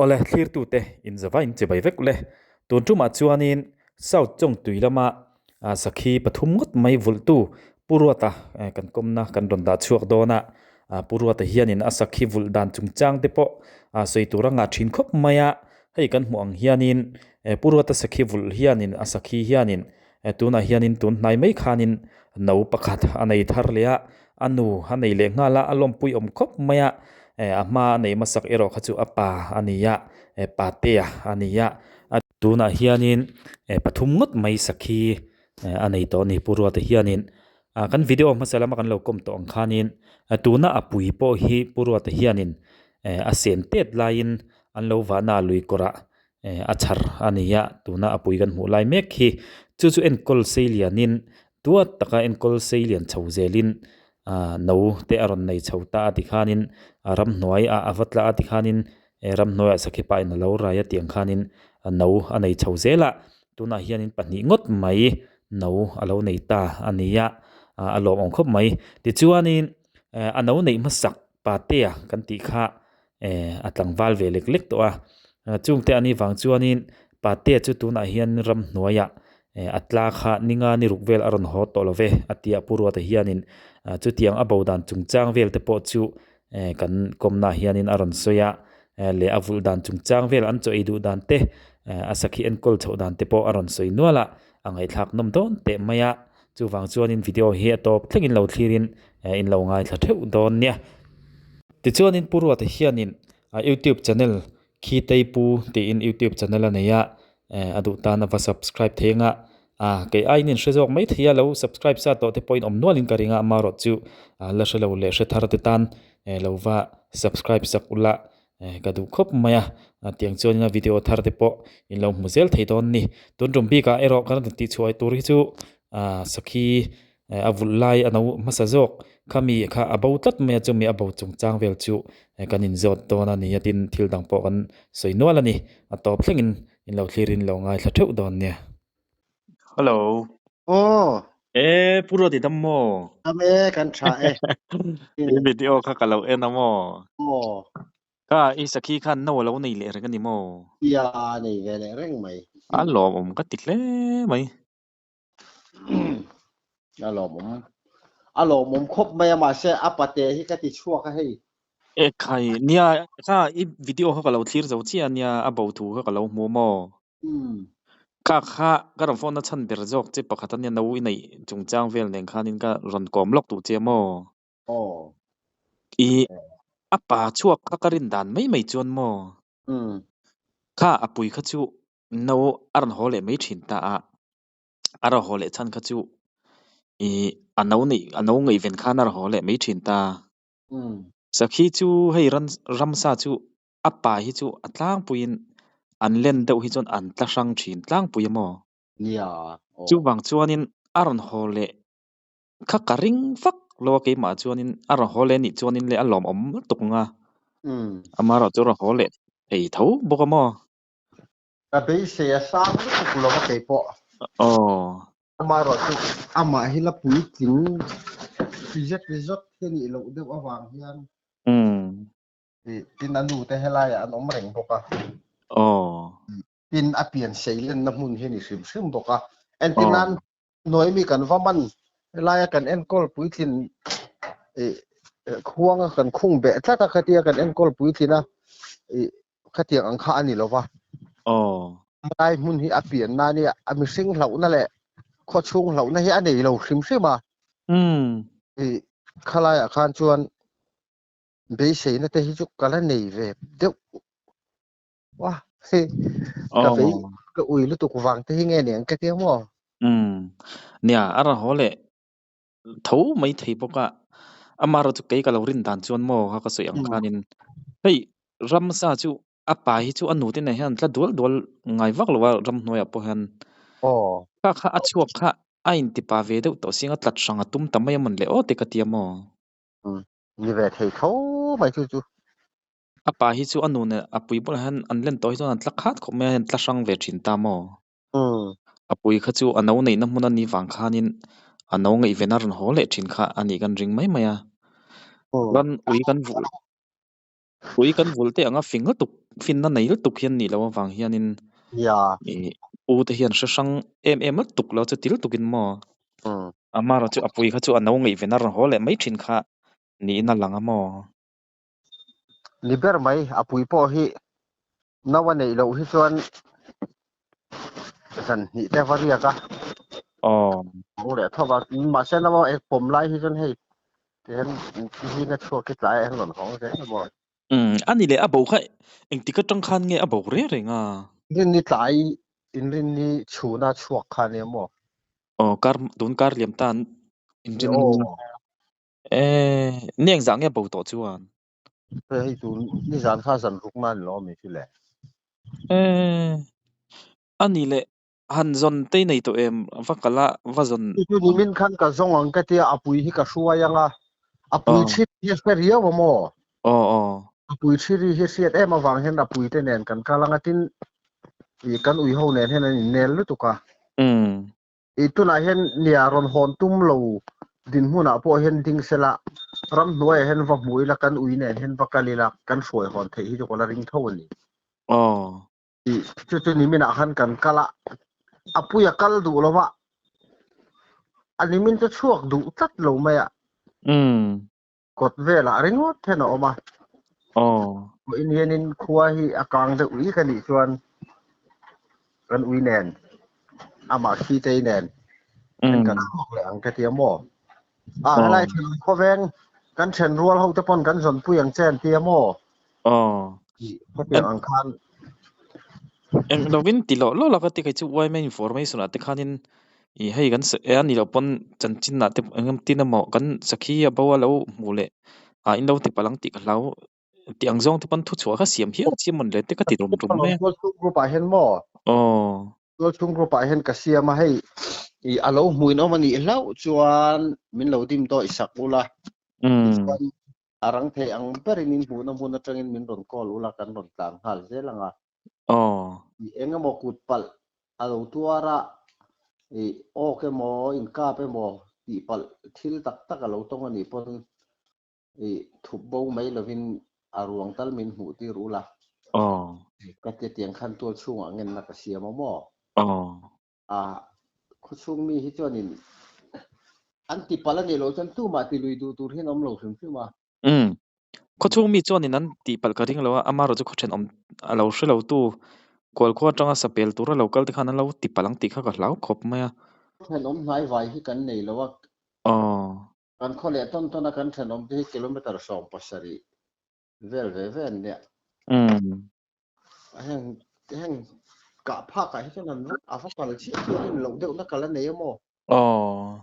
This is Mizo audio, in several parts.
Awle thlirtute inzava in chibai vek ule. Tun tumah chuanin South Chawngtui lama sakhi pathum ngawt mai vulhtu Pu Ruata kan kawmna kan rawn dah chhuak dawn a. Pu Ruata hianin a sakhi vulh dan chungchang te pawh sawi tur a ngah thin khawp mai a. Hei kan hmuh ang hianin Pu Ruata sakhi vulh hianin a sakhi hianin tunah hianin tun hnai mai khanin no pakhat a nei thar leh a, a nu a nei leh nghal a, a lawmpui awm khawp mai a, a hma a nei hmasak erawh kha chu a pa a ni a, patea a ni a, tunah hianin pathum ngawt mai sakhi a nei tawh a ni Pu Ruata hianin kan video hmasa lama kan lo kawm tawh ang khanin tuna a pui pawh hi Pu Ruata hianin a sen tet laiin an lo vahna lui kawrah a chhar a ni a tuna a pui kan hmuh lai mek hi chu chu enkawl sei lianin tuat taka enkawl sei lian chho zelin ah no te a rawn nei chho ta a tikhanin a ramhnuai ah a va tla a tikhanin ramhnuaiah sakhi pa in a lo rai a tih ang khanin no a nei chho zel a tunah hianin pahnih ngawt mai no a lo nei ta a ni a ah a lawmawm khawp mai tichuanin a no neih hmasak patea kan tih kha eh a tlangval ve lek lek tawh a chungte a nih vang chuanin patea chu tunah hian ramhnuaiah eh a tla kha ninga ni ruk vel a rawn haw tawh lo ve a tia Pu Ruata hianin ah chutiang a bo dan chungchang vel te pawh chu eh kan kawmna ah hianin a rawn sawi a eh leh a vulh dan chungchang vel an chaw ei duh dan te eh a sakhi enkawl chhoh dan te pawh a rawn sawi nual a a ngaihthlak nawm dawn teh mai a chuvang chuanin video hi a tawp thlengin lo thlirin eh in lo ngaithla theuh dawn nia. Tichuanin Pu Ruata hianin a youtube channel khi tei pu tiin youtube channel a nei a eh a duh tan a va subscribe thei anga ah kei aiin in hre zawk mai thei a lo subscribe sa tawh te pawhin awm nualin ka ring a amaherawh chu la hre lo leh hre thar te tan eh lo va subscribe sak ula eh ka duh khawp mai a tiang chuanin a video thar te pawh in lo hmu zel thei dawn a ni tun tum bikah erawh kan rawn tihchhuah tur hi chu ah sakhi eh a vulh lai a no hmasa zawk khami kha a bo tlat mai a chumi a bo chungchang vel chu eh kan inzawt dawn a ni a tin thil dang pawh kan sawi nual a ni a tawp thlengin in lo thlir in lo ngaithla theuh dawn nia. Hello. Aw. E Pu Ruati dam maw? Dam e kan tha e. I video kha ka lo en a maw? Aw. Ka i sakhi khan no a lo nei leh reng a ni maw? Ia nei ve leh reng mai. A lawmawm ka ti hle mai. A lawmawm. A lawmawm khawp mai a mahse a pate hi ka ti chhuak a hei. E khai nia kha i video kha ka lo thlir zo chiah a nia a bo thu kha ka lo hmu maw? Kha kha ka rawn phone na chhan ber zawk che pakhat a nia no i neih chungchang vel nen khanin ka rawn kawm lawk duh che maw? Aw. I a pa chhuak kha ka rin dan mai mai chuan maw? Kha a pui kha chu no a rawn haw leh mai thin ta a, a rawn haw leh chhan kha chu ih a no neih a no ngaihven khan a rawn haw leh mai thin ta. Sakhi chu hei ran ramsa chu a pa hi chu a tlangpuiin an len deuh hi chuan an tla hrang thin tlangpui a maw? Nia aw. Chuvang chuanin a rawn haw leh Kha ka ring vak lo a keimah chuanin a rawn haw leh anih chuanin leh a lawmawm lutuk ang a, amaherawh chu a rawn haw leh thei tho bawk a maw? Ka beisei a sang lutuk lo a keipawh. Aw. Amaherawh chu amah hi la puitling zet zawt hi anih loh deuh avang hian tin a nu te helaiah an awm reng bawk a. Aw. Tin a pian seilenna hmun hi a ni hrim hrim bawk a. Entirnan Hnuaimi kan va man helaia kan enkawl puitlin ih khuanga kan khung beh tlat a khatia kan enkawl puitlin a ih khatiang ang kha a ni lo va. Aw. Lai hmun hi a pian na nia a mihring hlauhna leh khawchhung hlauhna hi a nei lo hrim hrim a. Ih khalaiah khan chuan beiseina te hi chu ka la nei ve deuh Wah, hei ka vei ka ui lutuk vang te hi nge niang ka tia maw? Umm, nia a rawn haw leh tho mai thei bawk a, amaherawh chu kei ka lo rin dan chuan maw kha ka sawi ang khanin hei ramsa chu a pa hi chu a nute nen hian an tla dual dual ngai vak lo a ramhnuaiah pawh hian kha kha a chhuak kha a intipa ve deuh tawh sia tlat hrang a tum ta mai a mawn le aw te ka tia maw? Umm, ni ve thei tho mai chu chu. A pa hi chu a nu nen a pui bulah hian an len tawh hi chuan an tla khat khawp mai a, an tla hrang ve thin ta maw? A pui kha chu a no neihna hmun a nih vang khanin a no ngaihven a rawn haw leh thin kha a nih kan ring mai mai a. Ran ui kan vulh. Ui kan vul te anga fing lutuk finna nei lutuk hian nih loh avang hianin Nia. Ih u te hian hre hrang em em lutuk lo chu ti lutukin maw amarawh chu a pui kha chu a no ngaih ven a rawn haw leh mai thin kha niin a lang a maw? Ni ber mai a pui pawh hi no a neih loh hi chuan zan hnih te va riak a. Aw. Hawng leh tho va, mahse no a ek pawm lai hi chuan hei tihian zing a chhuak hi tlaiah hian rawn hawng zel a maw? Umm a ni leh a bo kha engtik atang khan nge a bo reng reng a? Inrinni tlai inrinni chhuna chhuak kha nia maw? Aw kar tun kar liam tan inrin Aw. Eh ni engzah nge a bo tawh chuan? Hei tun nizan kha zan ruk nan lo ami chu le. Eh a ni leh han zawn te i nei tawh em? Va kal a va zawn. Chu nimin khan ka zawng ang ka tia a pui hi ka hruai ang a, a pui Aw. thi hi a hre riau a maw? Aw aw. A pui thi ri hi hriat em avang hian a pui te nen kan kal ang a tin ih kan ui ho nen hian an innel lutuk a. Umm. Ih tunah hian nia rawn hawn tum lo dinhmunah pawh hian ding sela ramhnuaiah hian va hmu ila kan ui nen hian va kal ila kan hruai hawn theih hi chu ka la ring tho a ni. Aw. Ih chu chu niminah khan kan kal a, a pui a kal duh lo va, a nimin chu chhuak duh tlat lo mai a. Umm. Kawt velah ringawt hian a awm a. Aw. Vawiin hianin khua hi a kang deuh ui ka nih chuan kan ui nen, amah Khitei nen kan kan chhuak leh ang ka ti a maw? A helai then khawveng kan then rual ho te pawn kan zawnpui ang che an ti a maw? Aw. Khawtiang ang khan. Eng lovin ti loh loh la ka ti kei chu yma information ah te khanin ih hei kan e a ni loh pawn chanchin ah te eng tin emaw kan sakhi a bo a lo hmuh leh ah in lo ti palh ang tih ka hlau tih ang zawng te pawn thu chhuah kha siam hial chi mawn le te ka ti rum rum mai a. Tualchhung group ah hian maw? Aw. Tualchhung group ah hian ka siam a hei ih a lo hmuin awm a nih hlauh chuan min lo dim dawih sak ula tichuan A rang thei ang berin in hmuhna hmun atangin min rawn call ula kan rawn tlan nghal zel ang a. Aw. I eng emaw kut palh a lo tuar a, i awk emaw in kap emaw tih palh thil tak tak a lo tawng a nih pawn i thup bo mai lovin a ruang tal min hmuh tir ula. Aw. Ka tia tiang khan tual chhungah ngenna ka siam a maw? Aw. A khawchhung mi hi chuanin an ti palh a nih loh chuan tumah ti lui duh tur hian awm lo hrim hrim a. Umm. Khawchhung mi chuanin an tih palh ka ring lo a, amaherawh chu khawthen awm a lo hre lo tu kualkhua atanga sapel tura lo kal te khan an lo ti palh ang tih kha ka hlau khawp mai a. Khawthen awm hnai vai hi kan nei lo a. Aw. Kan khaw leh tawn tawn a kan thenawm te hi kilometre 70 vel ve ve an nia. Umm. Heng heng kah phak ah hi chuan an a va kal chiah chu rin loh deuh na kal a nei a maw? Aw.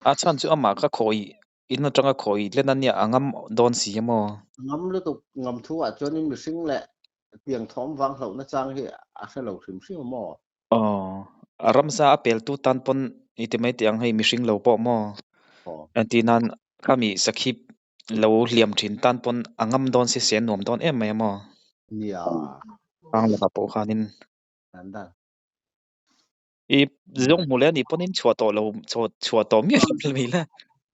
A chhan chu amah kha khawi in atanga khawi len a nia a ngam dawn si a maw? Ngam lutuk ngam thu ah chuanin mihring leh tiang thawm vang hlauhna chang hi a hre lo hrim hrim a maw? Aw. A ramsa a pel tu tan pawn i ti mai teh ang hei mihring lo pawh maw? Aw. Engtin nan khami sakhip lo hliam thin tan pawn a ngam dawn si se nuam dawn em mai a maw? Nia. Hrang lakah pawh khanin. Dan dan. I zawng hmu leh a nih pawnin chhuah tawh lo chhuah tawh miah lo mai la.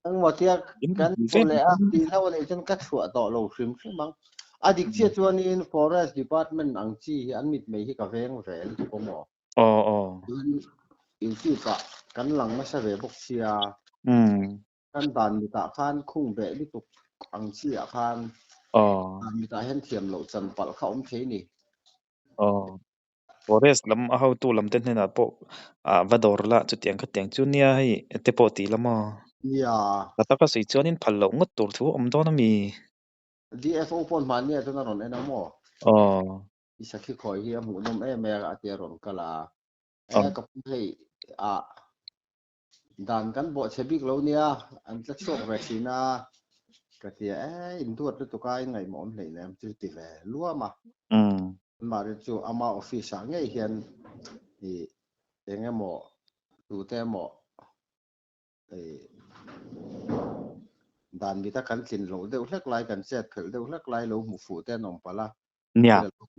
Engmaw tia kan hmu leh a tih hlauh a nih chuan ka chhuah tawh lo hrim hrim ang. A dik chiah chuanin Forest Department ang chi hi an mitmei hi ka veng ve lutuk a maw? Aw aw. YouTube ah kan lang nasa ve bawk sia. Umm. Kan dan mitah khan khung beh lutuk ang chi ah khan Aw. dan mitah hian thiam loh chan palh kha awm thei ni. Aw. Forest lam a hotu lam te hnenah pawh ah va dawr la chutiang khatiang chu nia hei te pawh tih la maw? Nia. Ka taka sawi chuanin phal loh ngawt tur thu a awm dawn a mi? DFO pawh hmanni ah chuan a rawn en a maw? Aw. I sakhi khawi hi a hmuhnawm em em a tia rawn kal a. E ka pu hei ah Dan kan bawhchhe bik lo nia, an tla chhuak ve thin a, ka ti a, e in duat lutuk a, in ngaihmawh awm hleih lem chu ti ve luam a. Anmahni chu ama office ah ngei hian i eng emaw tute emaw i dan mita kan tlin loh deuh hlek lai, kan chet phelh deuh hlek lai lo hmu fuh te an awm palh a. Nia.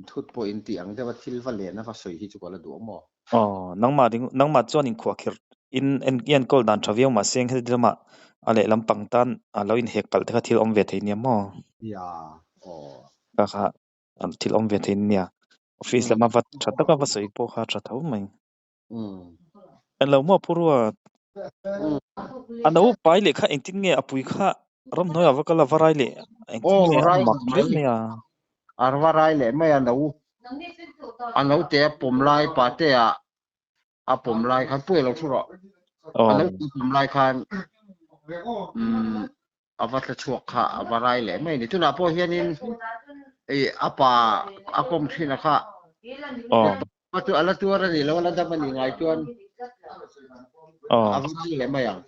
Thut pawh in tih ang deuh a thil va len a va sawi hi chu ka la duh maw? Aw, nangmah ding nangmah chuan inkhuahkhirh in en i enkawl dan tha viau mahse heti lamah a lehlam pang tan a lo inhek palh te kha thil awm ve thei nia maw? Nia. Kha kha thil awm ve thei nia. Office lama va tha taka va sawi pawh kha tha tho mai. Englo maw Pu Ruat? A no pai leh kha engtin nge a pui kha ramhnuaiah va kal a va rai leh engtin nge a mak hle mai a. A va rai leh mai a no a no te a pawm lai pate ah a pawm lai khan pu elo thu rawh a no te a pawm lai khan umm a va tla chhuak kha a va rai leh mai a ni. Tunah pawh hianin ih a pa a kawm thin a kha chu a la tuar a nih loh a la dam a nih ngai chuan a va rai leh mai ang.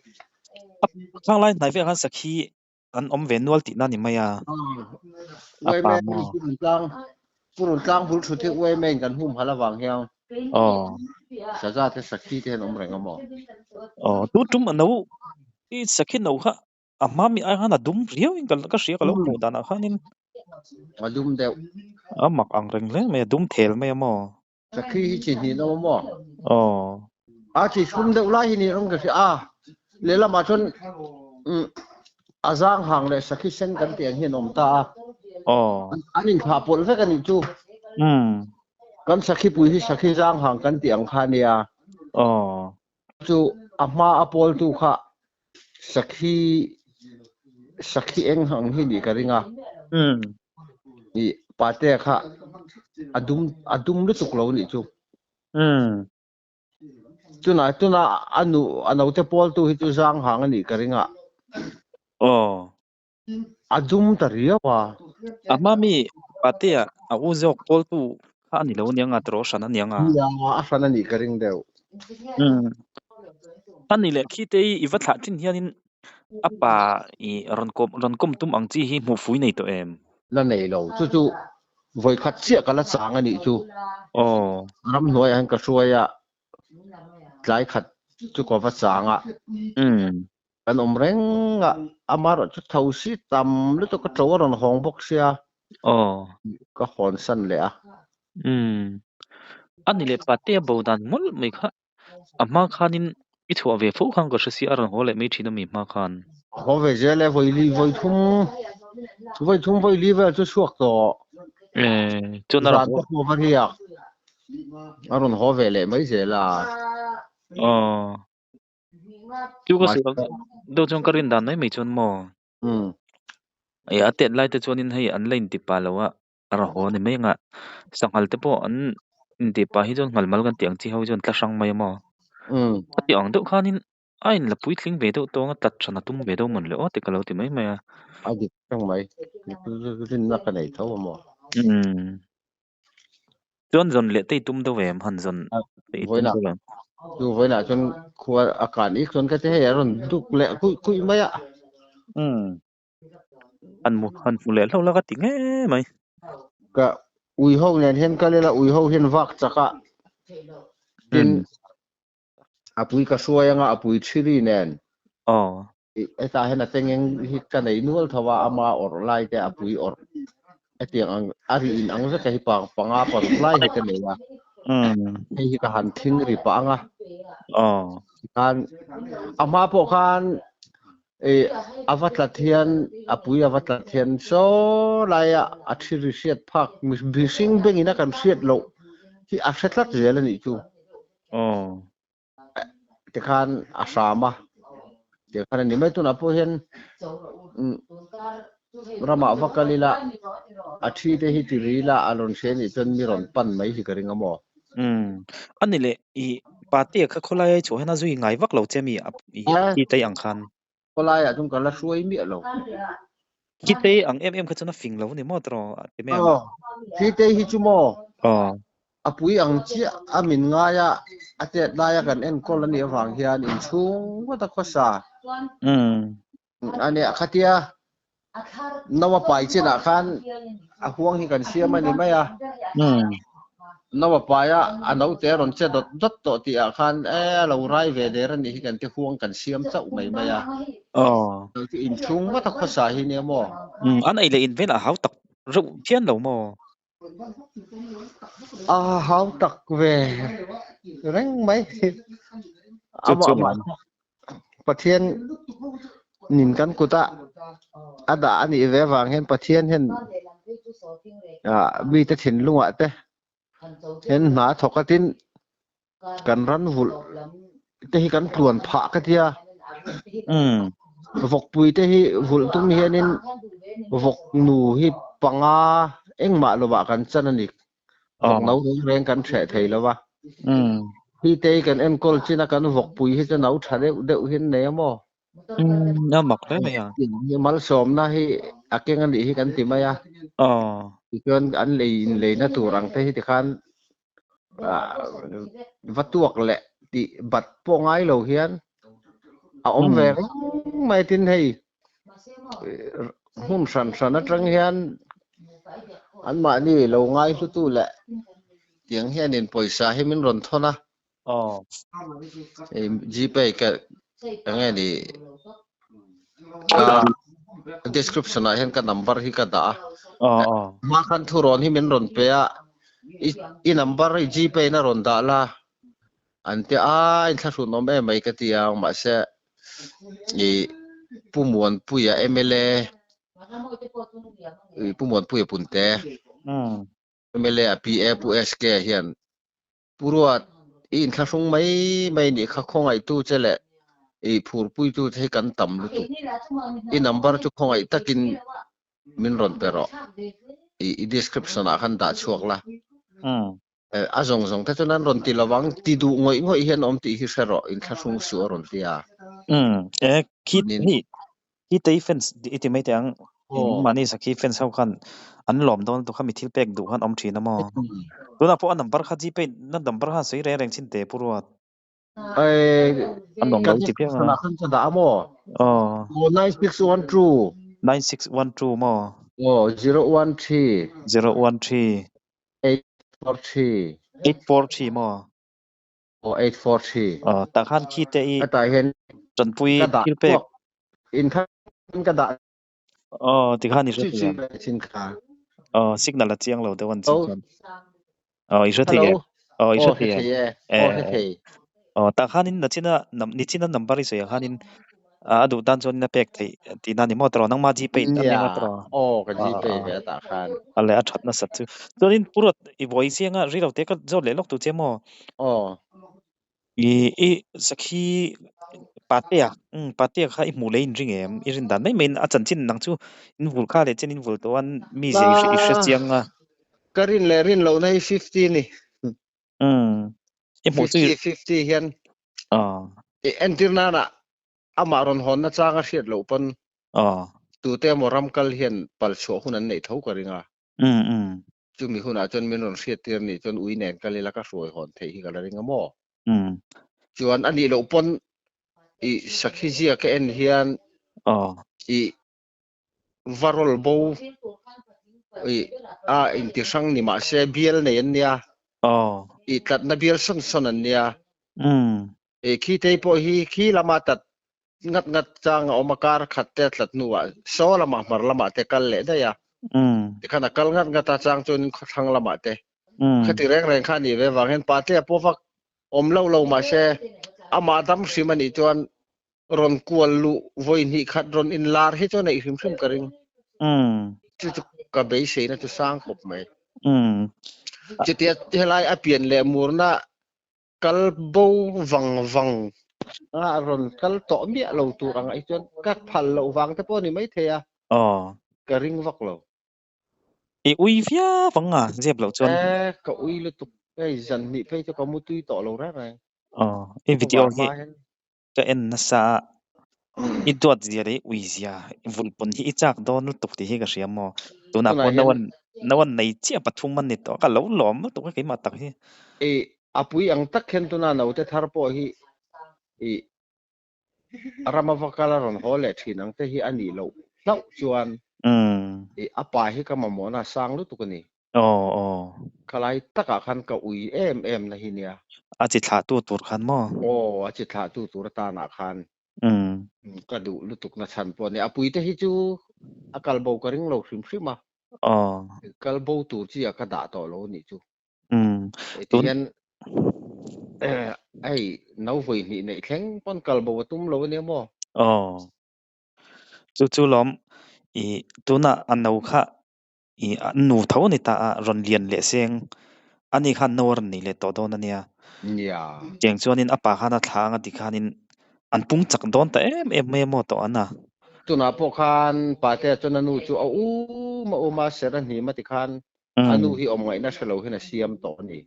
Khang lai hnai velah khan sakhi an awm ve nual tihna a ni mai a. A pa maw? Purun tlang bul thut hi uaima in kan hum halh avang hian saza te sakhi te hian awm reng a maw? Aw, tun tum a no i sakhi no kha a hma mi ai khan a dum riau in ka hria ka lo hmuh danah khanin. A dum deuh. A mak ang reng hle mai a dum thel mai a maw? Sakhi hi chi hnih lo a maw? Aw. A chi thlum deuh lai hi ni rawng ka hria a, lehlamah chuan a zang hang leh sakhi sen kan tih ang hian a awm ta a. Aw. An inthlah pawlh vek a nih chu. Kan sakhi pui hi sakhi zang hang kan tih ang kha a nia. Aw. Chu a hma a pawltu kha sakhi sakhi eng ang hi nih ka ring a. Ih Patea kha a dum a dum lutuk lo nih chu. Tunah tuna a nu a naute pawltu hi chu zang hang a nih ka ring a. Aw. A dum ta riau a. A hma mi Patea a u zawk pawltu kha a ni lo aniang a, tawrh hran aniang a. Nia, a hran a nih ka ring deuh. Umm. A ni leh khi te i i va thlah thin hianin a pa i rawn kawm rawn kawm tum ang chi hi hmuh fui nei tawh em? La nei lo. Chu chu vawi khat chiah ka la chang a nih chu. Aw. Ramhnuaiah hian ka hruai a, tlai khat chu ka va chang a. Umm. Kan awm reng a, amaherawh chu tho si tam lutuk a to a rawn hawng bawk sia. Aw. Ka hawn san leh a. Umm. A ni leh Patea bo dan mawlh mai kha a hma khanin i chhuah ve fo khan ka hre si a rawn haw leh mai thin a mi hma khan. Haw ve zel e, vawi li vawi thum vawi thum vawi li vel chu chhuak tawh. Eh, chuan a rawn Zan te pawh va riak a rawn haw ve leh mai zel a. Aw. Chu ka sawi deuh chuan ka rin dan mai mai chuan maw? Ei a tet lai te chuanin hei an la inti pa lo a, a rawn haw a ni mai ang a. Sanghal te pawh an inti pa hi chuan nghal mal kan tih ang chi ho hi chuan tla hrang mai a maw? A tih ang deuh khanin a inla puitling ve deuh tawng a, tlat hran a tum ve deuh mawn le aw tih ka lo ti mai mai a. A dik reng mai, rinna ka nei tho a maw? Chuan zawn leh te i tum deuh em? Han zawn te i tum deuh em? Chu vawiinah chuan khua a kan ik chuan ka ti hei a rawn duk leh kuih kuih mai a. Umm. Han mu han hmu leh hlauh la ka ti ngei mai. Ka ui ho nen hian kal ila ui ho hian vak chak a. Tin a pui ka hruai anga a pui thiri nen. Aw. Hetah hian a tengeng hi ka nei nual tho a, ama awrh lai te a pui awrh hetiang ang a ri in ang vek a hi pa panga paruk lai hi ka nei a. Hei hi ka han thing ri pah ang a. Aw. Tikhan a hma pawh khan ih a va tlat hian a pui a va tlat hian saw laia a thi ri hriat phak mihring bengin a kan hriat loh hi a hre tlat zel a nih chu. Aw. Tikhan a hram a, tikhan a ni mai tunah pawh hian ramah va kal ila a thi te hi ti ri ila a rawn hria nih chuan mi rawn pan mai hi ka ring a maw? Umm a ni leh i Patea kha khawlai ai chhuah hian a zui ngai vak lo che mi i Kitei ang khan? Khawlaiah chuan ka la hruai miah lo. Kitei ang em em kha chuan a fing lo a ni maw tawh a ti mai ang. Aw, Kitei hi chu maw? Aw. A pui ang chiah a min ngai a, a tet laia kan enkawl a nih avang hian inchhung ngawt a khawsa. Umm. A nia, khatia Naua pai chinah khan a huang hi kan siam a ni mai a. Naua paia a naute a rawn che dawt dawt tawh tihah khan e a lo rai ve der a nih hi kan ti huang kan siam chauh mai mai a. Aw. Lo chu inchhung ngawt a khawsa hi nia maw? An ei leh in velah a hau tak reuh phian lo maw? A hau tak ve reng mai. Amah amah Pathian nin kan kut a a dah a nih ve avang hian Pathian hian. A mi te thinlungah te hian hna thawk a tin kan ran vulh te hi kan tluan phah ka tia. Vawkpui te hi vulh tum hianin vawk nu hi panga engmah lovah kan chan a ni. Vawk no reng reng kan hreh thei lo va. Hi te hi kan enkawl chin a kan vawkpui hi chu no tha deuh deuh hi an nei a maw? A mak hle mai a. Hi malsawmna hi a keng a nih hi kan ti mai a. Tichuan an lei in leina tur ang te hi tikhan va tuak leh tih bat pawh ngai lo hian a awm ve reng mai tin hei hmun hran hran atang hian anmahni lo ngai hlutu leh tiang hianin pawisa hi min rawn thawn a. Hei Gpay ka enge ni a description ah hian ka number hi ka dah a. Hma khan thurawn hi min rawn pe a, i number i Gpay na rawn dah la an ti a, inthlahrun awm em mai ka ti ang mahse i Pu Muanpuia mla i Pu Muanpuia Punte mla a PA Pu SK hian Pu Ruat, i inthlahrung mai mai nih kha khawngaihtu che leh i phurpuitu che hi kan tam lutuk. I number chu khawngaih takin min rawn pe rawh. I description ah khan dah chhuak la. A zawng zawng te chuan an rawn ti lovang, ti duh ngawih ngawih hian awm tih hi hre rawh, inthlahrung suh a rawn ti a. Khi tei fans i ti mai teh ang. Mahni sakhi fans ho khan an lawm dawn lutuk kha mi thil pek duh khan awm thin a maw? Tunah pawh a number kha Gpay na number khan sawi reng reng chin teh Pu Ruat. An nuam lo ti piang a. Khan ka dah a maw? Aw 9612. 9612 maw? Aw 013. 013. 843. 843 maw? Aw 843. Aw tah khan khi te i Hetah hian tanpui ka dah thil pek. chhuak in khan ka dah Aw tikhan i hre chi thei chi ang. chin kha. Aw signal a chiang lo deuh an chin Hello. chuan. Aw i hre thei Hello. em? Aw i Aw hre hre thei em? thei e. E Aw hre thei. Aw tah khanin nachina nichina number i sawi ang khanin a duh tan chuan a pek theih tihna a ni maw tawh nangma Gpay an ni Nia maw tawh aw ka a Gpay a ve a tah khan. a leh a that nasat chu chuanin Pu Ruat i buai chianga ri lo te ka zawt leh lawk tu che maw? Aw. I i sakhi patea umm patea kha i hmuh leh in ring em? I rin dan mai maiin a chanchin nang chu in vul kha leh chen in vul tawh a mi zia i hre chiang a. Ka rin leh rin lohna hi 50 ni. Umm i hmuh chu 50 50 hian i entir nana amah rawn hawnna chang a hriat loh pawn tute emaw ram kal hian pal chhuah hun an neih tho ka ring a. Chumi hunah chuan min rawn hriat tir nih chuan ui nen kal ila ka hruai hawn theih hi ka la ring a maw? Chuan a nih loh pawn i sakhi zia ka en hian i va rawl bo i a inti hrang ni mah se bial nei an nia. I tlatna bial sawn sawn an nia. I khi tei pawh hi khi lama tat ngat ngat chang a awm a kar khat te a tlat hnuah saw lamah hmar lamah te kal leh daih a. Tikhan a kal ngat ngat a chang chuan khawthlang lamah te. Khati reng reng kha a nih ve vang hian pate a pawh vak awm lo lo mahse amah dam hrim a nih chuan rawn kual luh vawi hnih khat rawn inlar hi chuan a i hrim hrim ka ring. Chu chu ka beiseina chu sang khawp mai. Chutia helai a pian leh murna kal bo vang vang a rawn kal tawh miah lo tur ang ai chuan ka phal loh vang te pawh a ni maithei a, ka ring vak lo. I ui viau ang a, zep loh chuan. E, ka ui lutuk. Hei zan hnih phei chu ka mu tui tawh lo reng reng. I video hi ka en nasa a, i duat zia leh i ui zia, i vulh pawn hi i chak dawn lutuk tih hi ka hria maw? Tunah pawh no an no an nei chiah pathum an ni tawh, ka lo lawm lutuk a keimah tak hi. I a pui ang tak hian tuna naute thar pawh hi i rama va kal a rawn haw leh thin ang te hi a nih loh hlauh chuan i a pa hi ka mamawhna a sang lutuk a ni. Aw aw. Khalai takah khan ka ui em em na hi nia. A chi thlahtu tur khan maw? Aw, a chi thlahtu tur atanah khan ka duh lutuk na chhan pawh a ni. A puite hi chu a kal bo ka ring lo hrim hrim a. Aw. Kal bo tur chi ah ka dah tawh lo a nih chu. Heti hian hei no vawi hnih neih thleng pawn kal bo a tum lo a nia maw? Aw. Chu chu lawm i tunah a no kha I an nu tho a ni ta a, rawn lian leh seng ani khan no a rawn nei leh tawh dawn a nia. Nia. Cheng chuanin a pa khan a thla anga tikhanin an pung chak dawn ta em em mai a maw tawh an a. Tunah pawh khan Patea chuan a nu chu a um a um a, ser a hnim a tikhan a nu hi awm ngaihna hre lo hian a siam tawh a ni.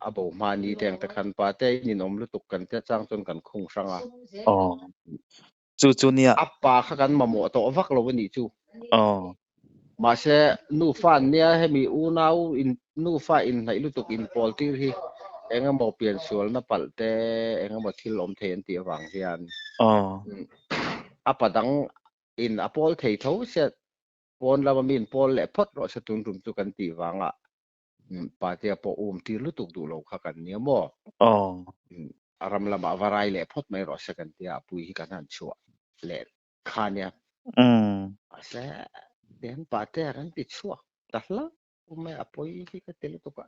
A bo hma ni te ang te khan Patea in inawm lutuk kan tia chang chuan kan khung hrang a. Aw. Chu chu nia. A pa kha kan mamawh tawh vak lo a nih chu. Aw. Mahse, nufa an nia, hemi unau in nufa inhnaih lutuk inpawl tir hi eng emaw piansualna palh te, eng emaw thil awm thei an tih avang hian a pa dang in a pawl thei tho sia, pawn lama mi in pawl leh phawt rawh se tun tum chu kan tih vangah Patea pawh um tir lutuk duh lo kha kan nia maw? A ram lamah va rai leh phawt mai rawh se kan tia, a pui hi kan han chhuah leh kha nia. Mahse, tihian Patea kan ti chhuak ta hlauh mai a, pawi hi ka ti lutuk a.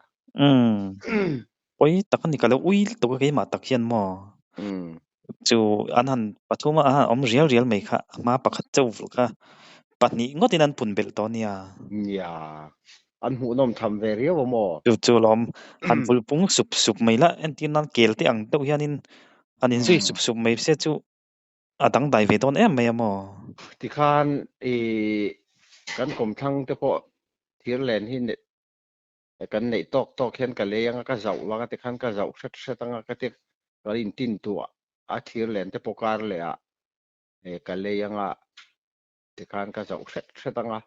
Pawi tak a ni, ka lo ui lutuk a keimah tak hian maw? Chu an han pathum a, an han awm rial rial mai kha, a hma pakhat chauh vulh kha pahnih ngawtin an pun belh tawh nia. Nia, an hmuhnawm tham ve riau a maw? Chu chu lawm, han vulh pung sup sup mai la, entir nan kel te ang deuh hianin han inzui sup sup mai se chu a dangdai ve dawn em mai a maw? Tikhan i kan kawmthlang te pawh thir len hi kan neih tawk tawk hian ka lei anga ka zauh vang a tikhan ka zauh hret hret anga ka ti ka intin tuah a thir len te pawh kar leh ah ka lei anga tikhan ka zauh hret hret anga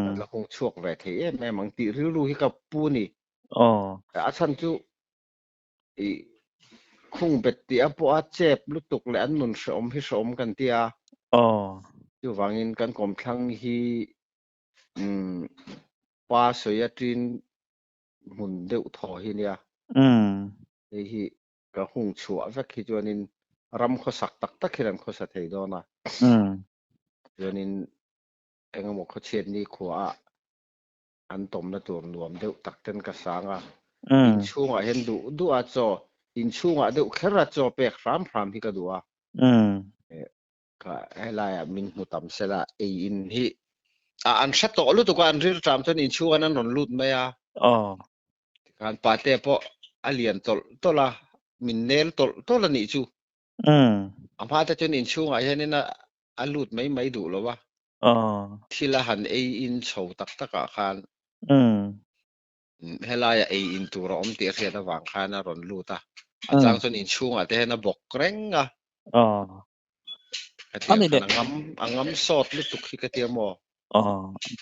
kan la hung chhuak ve thei em em ang tih rilru hi ka pu ni. A chhan chu i khung bet tih a pawh a chep lutuk leh an nun hrehawm hi hrehawm kan ti a. Chuvangin kan kawmthlang hi pa sawi aṭin hmun deuh thaw hi nia. Hei hi ka hung chhuah vek hi chuanin ram khawsak tak tak hian an khawsa thei dawn a. Chuanin engemaw khawchhiat ni khuaah an tawmna tur nuam deuh tak ten ka sang a. Inchhungah hian duh duh a chaw, inchhungah deuh kher a chaw pek hram hram hi ka duh a. Ka helaiah min hmu tam sela ei in hi a an hre tawh lutuk a, an rilṭam chuan inchhungan an rawn lut mai a. Tikhan pate pawh a lian tawlh tawlh a, min nel tawlh tawlh a nih chu. A hma te chuan inchhungah hianin a lut mai mai duh lo a. Thil a han ei in chho tak takah khan helaiah ei in tur a awm tih a hriat avang khan a rawn lut a. A chang chuan inchhungah te hian a bawk reng a. Ka tia khan a ngam a ngam sawt lutuk hi ka tia maw?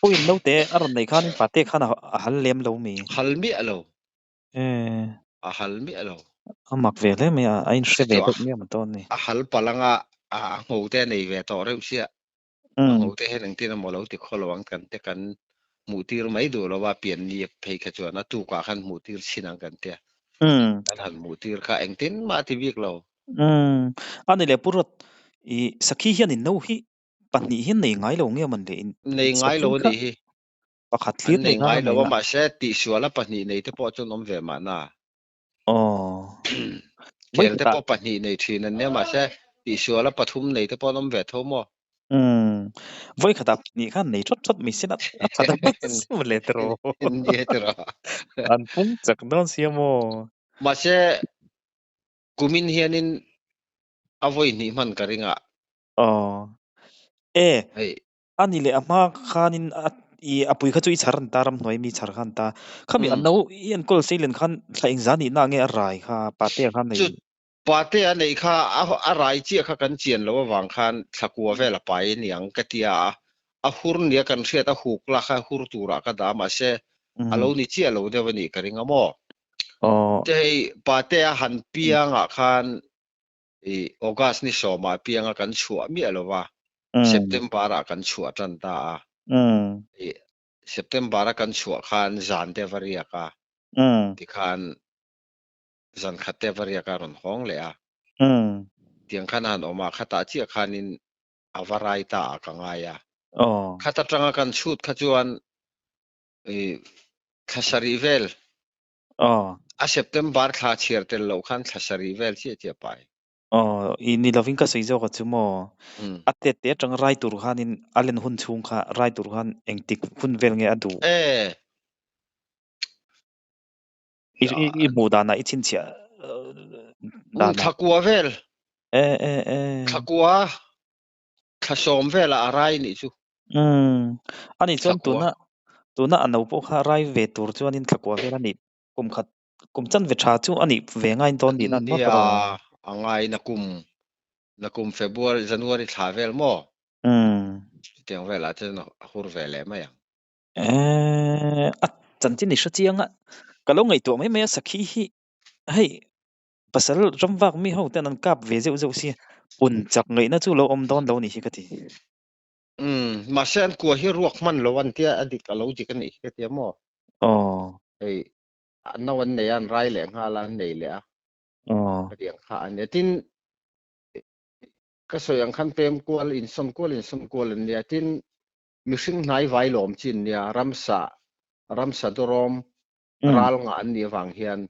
Puiin naute a rawn neih khan pate khan a hal lem lo mi? Hal miah lo. A hal miah lo. A mak ve hle mai a, a inhre ve deuh miah maw dawn ni. A hal palh anga a ngho te a nei ve tawh reuh sia. A ngho te hian engtin emaw lo ti khaw lo ang kan te kan hmuh tir mai duh lo a, pian ni phei kha chuan a tukah khan hmuh tir chhin ang kan tia. Kan han hmuh tir kha engtin mah a ti bik lo. A ni leh Pu Ruat, i sakhi hian in no hi pahnih hian nei ngai lo nge mawn le in Nei ngai lo sakhi a kha nih hi. pakhat An thlir nei nei khan ngai a lo nei a a. mahse tihsuala pahnih nei te pawh chuan awm ve mahna. Aw. Kel te pawh pahnih nei thin an nia mahse tihsuala pathum nei te pawh an awm ve tho maw? Umm. Vawi khatah pahnih khan nei thawt thawt mai sin a a tha dawn si maw le tiraw. Nia tiraw. An pung chak dawn sia maw? Mahse kumin hianin a vawi hnih hman ka ring a. Aw. E. Hei. A ni leh a hma khanin a i a pui kha chu i chhar an ta ramhnuai mi chhar kha an ta. Khami a no i enkawl Seilen khan thla engzah nihna nge a rai kha Patea khan nei. Chu Patea neih kha a rai chiah kha kan chian loh avang khan thlakua vel a pai aniang ka tia a, a hur nia kan hriat a huk la kha hur turah ka dah mahse a lo ni chiah lo deuh a nih ka ring a maw. Te hei Patea han piangah khan i August ni sawmah pianga kan chhuah miah lo va, September-ah kan chhuah tan ta a. I September-a kan chhuah khan zan te va riak a, tikhan zan khat te va riak a rawn hawng leh a. Tiang khan a han awm a, khatah chiah khanin a va rai ta ah ka ngai a. Khat atanga kan chhut kha chuan i thla sarih vel Aw. A September thla chhiar tel loh khan thla sarih vel chiah chiah pai. Aw, i ni lovin ka sawi zawk a chu maw? A tet te atanga rai tur khanin a len hun chhung kha rai tur khan engtik hun vel nge a duh? E. I i hmuh danah i chhinchhiah danah. Thlakua vel. E e e. Thlakua thlasawm velah a rai nih chu. Umm. Ani chuan tuna tuna a no pawh kha rai ve tur chuanin thlakua vel a nih kum khat kum chanve tha chu a nih ve ngai dawn tihna an Nia, a ngai nakum nakum February January thla vel maw? Umm. Chutiang velah chuan a hur ve leh mai ang. Eee, a chanchin i hre chiang a, ka lo ngaihtuah mai mai a sakhi hi hei pasal ram vak mi ho ten an kap ve zeuh zeuh sia, pun chak ngaihna chu lo awm dawn lo ni hi ka ti. Umm, mahse an kua hi ruak hman lo an tia a dik a lo dik a nih hi ka tia maw? Aw. Hei a no an nei a, an rai leh nghal a, an nei leh a. Aw. Ka tiang kha a nia. Tin, ka sawi ang khan pem kual, insawn kual, insawn kual an nia. Tin, mihring hnai vai lawm chi an nia, ramsa, ramsa dawrawm ral ngah an nih avang hian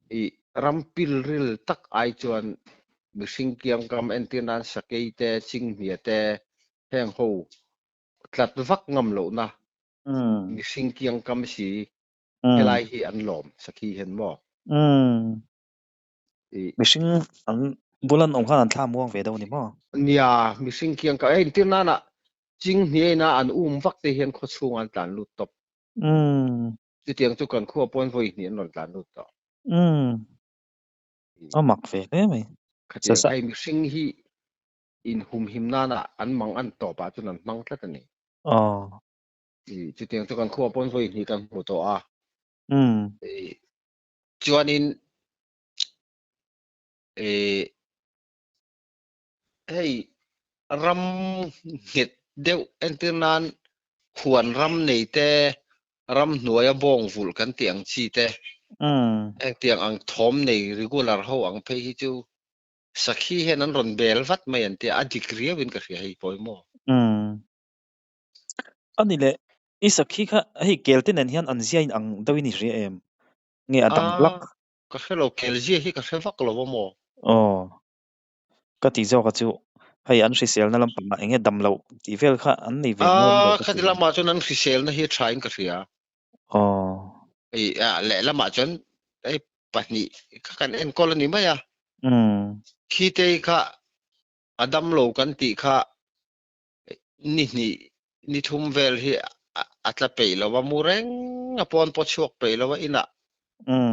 i ram pilril tak ai chuan mihring kiangkam entir nan sakei te, chinghnia te, heng ho tlat vak ngam lohna mihring kiangkam si helai hi an lawm sakhi hian maw? Mihring an bul an awm khan an thla muang ve deuh a ni maw? Nia, mihring kiangkam, entir nana chinghniaina an um vak te hian khawchhung an tlan lut tawp. Chutiang chu kan khua pawn vawi hnih an rawn tlan lut tawh. Umm. A mak ve hle mai. Khatiang hei mihring hi inhumhim nana an mang an tawp ah chuan an hmang tlat a ni. Aw. Chutiang chu kan khua pawn vawi hnih kan hmu tawh a. Umm. Chuanin hei ram nghet deuh entir nan huan ram nei te, ram hnuaia bawng vulh kan tih ang chi te, hengtiang ang thawm nei regular ho ang phei hi chu sakhi hian an rawn bel vat mai an tia, a dik riauin ka hria hei pawimawh. A ni leh, i sakhi kha hei kel te nen hian an zia in ang deuhin i hria em? Nge a dang hlak? Ka hre lo, kel zia hi ka hre vak lo a maw? Aw. Ka tih zawk a chu hei an hriselna lampangah eng nge dam loh tih vel kha an nei ve ngai lo Ah, ka khati ti. lamah chuan an hriselna hi a tha in ka hria. Aw. Hei ah lehlamah chuan hei pahnih kha kan enkawl a ni mai a. Umm. Khitei kha a dam lo kan tih kha ni hnih ni thum vel hi a tla peih lo a, mu reng a pawn pawh chhuak peih lo a, inah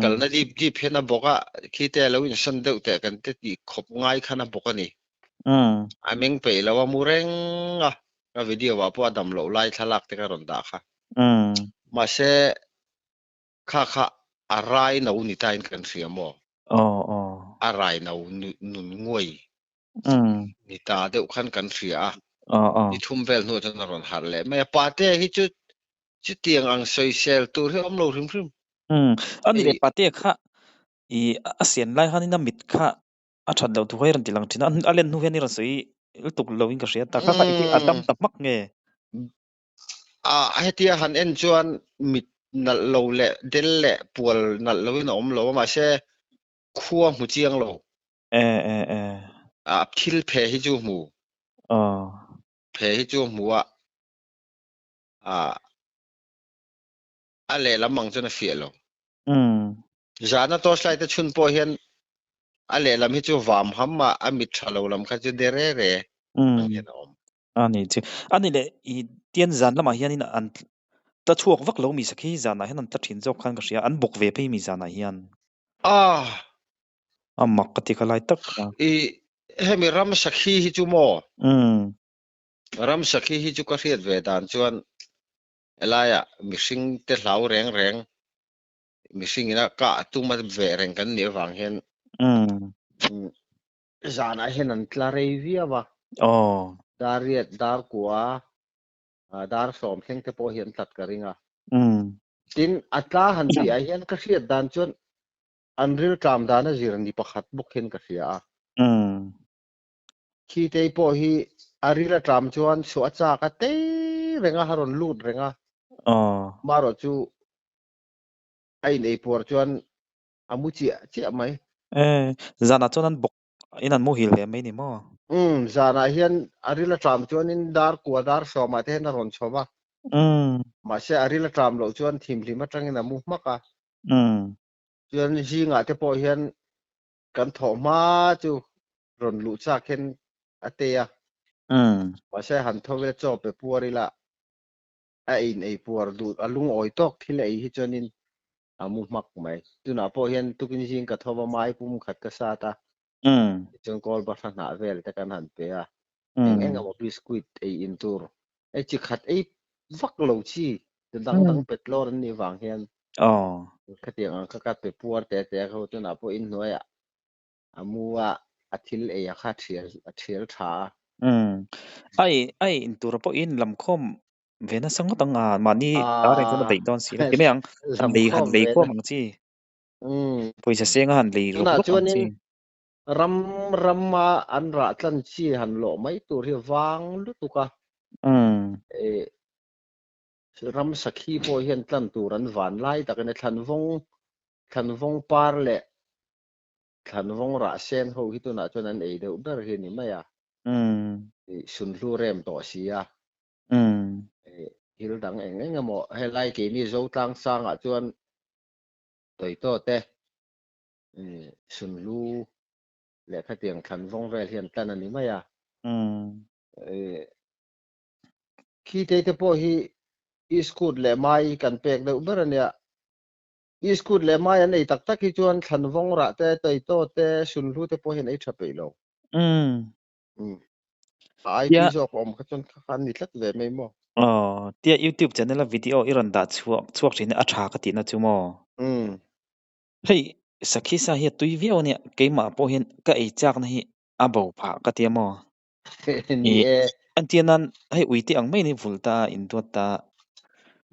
kalna dip dip hian a bawk a, khite a lo insawn deuh teh kan te tih khawp ngai khan a bawk a ni. A meng peih lo a, mu reng a, ka video ah pawh a dam loh lai thlalak te ka rawn dah kha. Mahse kha kha a rai no ni tain kan hria maw? A rai no nun nguai Ni ta deuh khan kan hria a, ni thum vel hnuah chuan a rawn harh leh mai a. Pate hi chu chutiang ang sawisel tur hi a awm lo hrim hrim. Umm, a ni leh Pate kha i a sian lai khanin a mit kha a that loh thu kha i rawn ti lang thin a, a len hnu hian i rawn sawi lutuk loin ka hria ta kha kha i a dam ta hmak nge? A hetia han en chuan mit nalh lo leh del leh pual nalh loin a awm lo a, mahse khua hmu chiang lo. E e e. A thil phe hi chu hmu. Aw. Phe hi chu hmu a. A a lehlam ang chuan a fiah lo. Umm. Zana torchlight a chhun pawh hian a lehlam hi chu vam ham a, a mit tha lo lam kha chu de re re ang hian a awm. A ni chu. A ni leh i tian zan lamah hianin an tla chhuak vak lo mi sakhi zanah hian an tla thin zawk khan ka hria, an bawk ve phei mi zanah hian. Ah. A mak ka ti kha lai tak a. I hemi ram sakhi hi chu maw? Umm. Ram sakhi hi chu ka hriat ve dan chuan helaiah mihring te hlau reng reng, mihring ina kah tuma ve reng kan nih avang hian Umm. zanah hian an tla rei viau a. Aw. Dar riat, dar kua, dar sawm thleng te pawh hi an tlat ka ring a. Umm. Tin, a tla han tih ah hian ka hriat dan chuan An riltlam dan a zir ni pakhat bawk hian ka hria a. Khitei pawh hi a ril a tlam chuan chhuah a chak a tei reng a, a rawn lut reng a. Marawh chu a in ei puar chuan a mu chiah chiah mai. E, zanah chuan an bawk In an muhil ve mai ni maw? Um, zanah hian a ril a ṭam chuanin dar kua dar sawmah te hian a rawn chho va. Mahse a ril a ṭam loh chuan thimhlim aṭangin a mu hmak a. Chuan zingah te pawh hian kan thawh hma chu rawn luh chak hian a tei a. Mahse han tho ila chaw pe puar ila a ein ei puar duh a lungawi tawk thil a ei hi chuanin a mu hmak mai. Tunah pawh hian tukin zing ka tho va mai pum khat ka sat a. Tichuan kawl bahra hnah vel te kan han pe a. Eng eng emaw biscuit ei in tur ei chi khat ei vak lo chi te dang dang pet lawr an nih vang hian khatiang ang kha ka pe puar te te a kha tunah pawh inhnuaiah a mu a, a thil ei a kha a thial tha a. Ai ai in tur pawhin lamkhawm ve nasa ngawt ang a, mahni ta reng chuan a daih dawn si lo. Ti mai ang, han lei han lei khawm ang chi. Pawisa senga han lei rawk Tunah rawk ang chuanin chi. ram rama an rah tlan chi han lawh mai tur hi vang lutuk a. Ram sakhi pawh hian tlan tur an van lai takin a thlanvawng thlanvawng par leh thlanvawng rah sen ho hi tunah chuan an ei deuh ber hi a ni mai a. Sunhlu rem tawh si a. Thil dang eng eng emaw helai keini Zotlang sangah chuan tawitaw te sunhlu leh khatiang thlanvawng vel hian tlan a ni mai a. Khi te te pawh hi iskut leh mai kan pek deuh ber a nia. Iskut leh mai an ei tak tak hi chuan thlanvawng rah te, tawitaw te, sunhlu te pawh hian ei tha peih lo. A ai tui zawk awm kha chuan kha kha an ni tlat ve mai maw? Aw, tia YouTube channel a video i rawn dah chhuak chhuak thin hi a tha ka tihna chu maw? Hei sakhi sa hi a tui viau a nia, keimah pawh hian ka ei chakna hi a bo phah ka tia maw? Ni e. Entir nan hei uite ang mai ni vul ta induat ta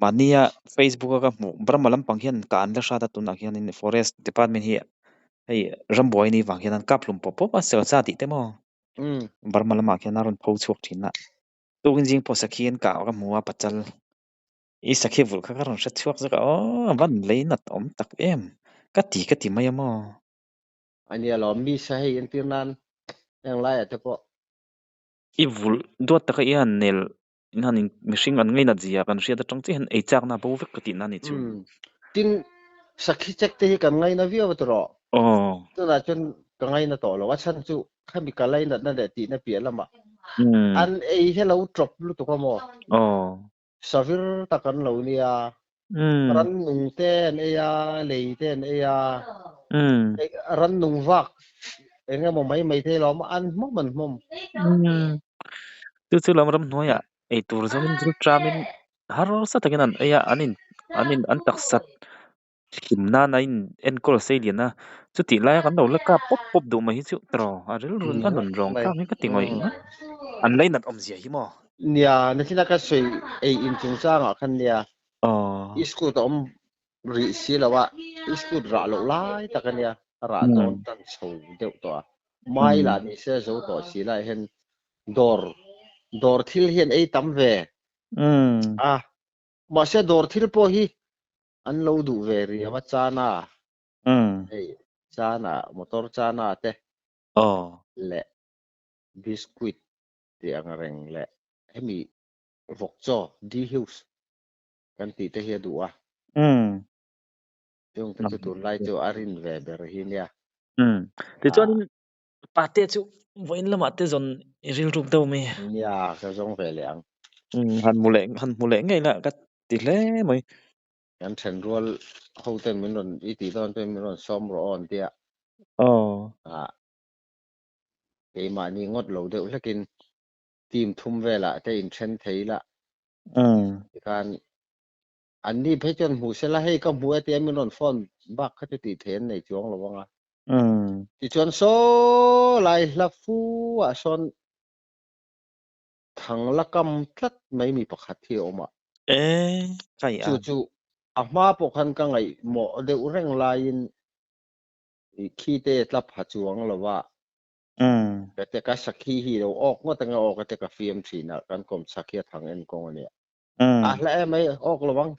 mahnia Facebook a ka hmuh Burma lampang hian ka an la hrat a tunah hianin forest department hi hei rambuai ni vang hian an kap hlum pawp pawp a sel sa tih te maw Burma lamah khian a rawn pho chhuak thin a tukin zing pawh sakhi an kah ka hmu a pachal i sakhi vulh kha ka rawn hre chhuak zawk a aw a van lei nat awm tak em ka ti ka ti mai a maw. Ania lawm mi sa hei entir nan heng laiah te pawh. I vulh duat taka i han nel in han in mihring an ngainat zia kan hriat atang chiah hian ei chakna a bo vek ka tihna a ni chu. Tin, sakhi chek te hi kan ngaina viau a tawh. Tunah chuan ka ngaina tawh lo. A chhan chu khami ka lainatna leh tihna piah lamah an ei hi a lo tawp lutuk a maw? Savir tak an lo nia. Rannung te an ei a, lei te an ei a. Rannung vak eng emaw mai mai thei lo a, an hmawm an hmawm. Chu chu lam ramhnuaiah ei tur zawngin zir ṭamin harsa takin an ei a, an in an in an taksa hlim nan a in enkawl sei lian a. Chutih laia kan lo la kap pawp pawp duh mai hi chu tawh a rilru a nun rawng thlak hi ka ti ngawih ngawih. An lainat awmzia hi maw? Nia, nachina ka sawi ei in chungchangah khan nia. I scooter a awm rih si lo a, i scooter rah loh lai tak a nia, a rah dawn tan chho deuh tawh a. Mai lah ni se zo tawh si lai hian dawr dawr thil hian ei tam ve a, mahse dawr thil pawh hi an lo duh ve riau a chana hei chana motor chana te leh biscuit tih ang reng leh hemi vawk chaw D-Hughes kan tih te hi a duh a. Chung te chu tunlai chu a rin ve ber hi nia. Tichuanin pate chu vawiin lamah te zawn i rilruk deuh mai. Nia, ka zawng ve leh ang. Han hmu leh han hmu leh ngei la ka ti hle mai. Kan then rual ho ten min rawn i tih dawn chuan min rawn sawm rawh aw an tia. Keimahni ngawt lo deuh hlekin team thum velah te inthen thei ila. Tikhan an ni phei chuan hmu sela hei ka hmu e tia min rawn phone bak kha chu tih theih an nei chuang lo ang a. Tichuan saw lai hla fu ah sawn thang la kam tlat mai mi pakhat hi a awm a. Chu chu a hma pawh khan ka ngaihmawh deuh reng laiin khi te tla pha chuang lo a. Ka te ka sakhi hi lo awk ngawt anga awk ate ka fiam thin a, kan kawm chak hi a thang en kawng a nia. A hla em mai awk lo ang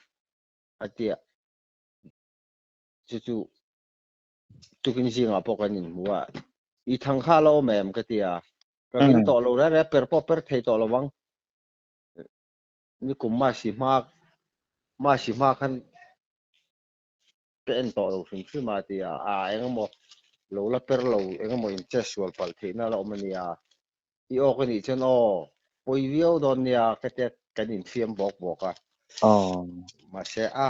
a tia. Chu chu tukin zingah pawh kan inhmu a, I thang kha la awm em ka ti a, ka ring tawh lo reng reng a, per pawh per thei tawh lo ang. Nikum Masi hma Masi hma khan ka en tawh lo hrim hrim a ti a, a engemaw lo la per lo engemaw in che sual palh theihna la awm a nia, i awk a nih chuan aw pawi viau dawn nia ka tia kan infiam bawk bawk a, mahse a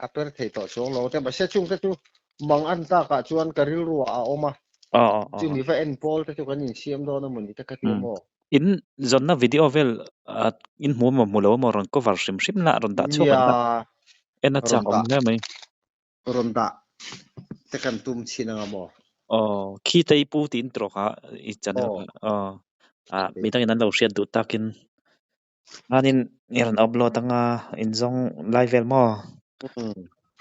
a per thei tawh chuang lo te mahse chungte chu mang an takah chuan ka rilru ah a awm a, chumi va en pawl te chu kan insiam dawn a mawni te ka ti a maw. In zawnna video vel in hmu emaw hmu lo emaw rawn cover hrim hrim la rawn dah chhuak ang la en a chak awm hle mai. Rawn dah te kan tum chhin anga maw? Aw khi te i pu tiin tawh kha i channel kha aw ah midangin an lo hriat duh takin khanin i rawn upload anga in zawng lai vel maw?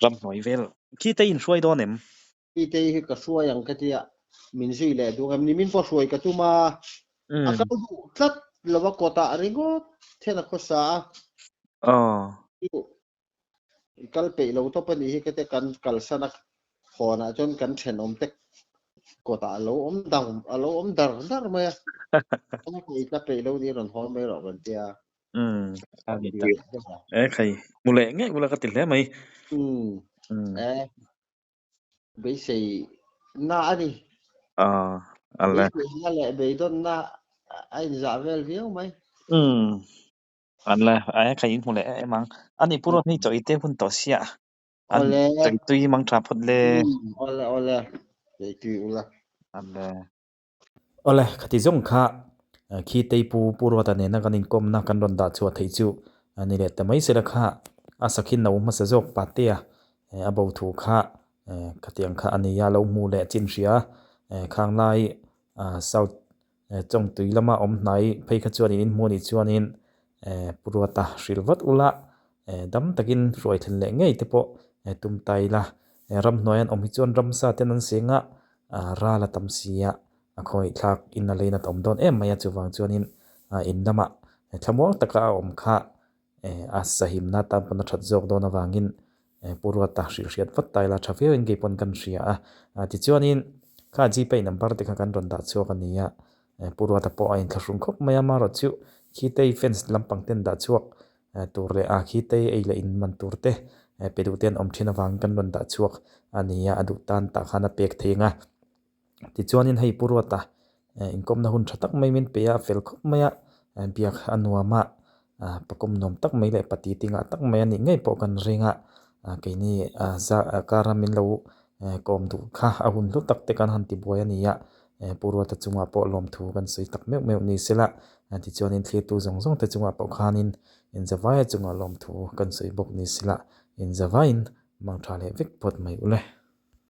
Ramhnuai vel khi te in hruai dawn em? Pitei hi ka hruai ang ka tia, min zui leh duh em ni? Min pawh hruai ka tum a, a kal duh tlat lo a kawtah ringawt hian a khawsa a. I kal peih lo tawp a nih hi ka tia, kan kalsan a hawnah chuan kan thenawm te kawtah a lo awm dang a lo awm dar dar mai a. I tla peih lo ni rawn hawn mai rawh kan tia. A ni ta. E khai, hmu leh ngei ula ka ti hle mai. E. Beisei na a ni. Ah, ale. Beisei na leh beidawn na a inzah vel viau mai. Umm. Ale, ai kha in hmu leh em ang. Ani pu Rodney chaw i te hun tawh sia. An Awle. chaw i tui mang tha phawt le. Umm, awle awle. Chaw i tui ula. Ale. Awle, khati zawng kha khi Teipu Pu Ruata nena kan inkawmna kan rawn dah chhuah theih chu ni leh ta mai sela kha a sakhi no hmasa zawk Patea a bo thu kha khatiang kha a ni a, lo hmu leh chin hria khang lai South Chawngtui lama awm hnai phei kha chuan in inhmu a nih chuanin Pu Ruata hrilh vat ula dam takin hruai thlen leh ngei te pawh tum ta ila ramhnuai an awm hi chuan ramsa ten an seng a ral a tam si a, a khawngaihthlak in a lein a awm dawn em mai a, chuvang chuanin in lamah thlamuang taka a awm kha a sahimna tan pawn a that zawk dawn avangin Pu Ruata hrilh hriat vat ta ila tha viau in kei pawn kan hria a, tichuanin kha Gpay number te kha kan rawn dah chhuak a ni a, Pu Ruata pawh a inthlahrung khawp mai a, amaherawh chu khitei fence lampang ten dah chhuak tur leh a khitei ei leh in man tur te pe duh te an awm thin avangin kan rawn dah chhuak a ni a, a duh tan tah khan a pek thei ang a. Tichuanin hei Pu Ruata inkawmna hun tha tak mai min pe a, a fel khawp mai a, biak a nuam a, pakawm nuam tak mai leh pati ti ngah tak mai a nih ngei pawh kan ring a, keini kara min lo kawm duh kha a hun hlu tak te kan han ti buai a ni a, Pu Ruata chungah pawh lawmthu kan sawi tak meuh meuh ni sela, tichuanin thlirtu zawng zawng te chungah pawh khanin inzavaia chungah lawmthu kan sawi bawk ni sela, inzavaiin mangtha leh vek phawt mai ule.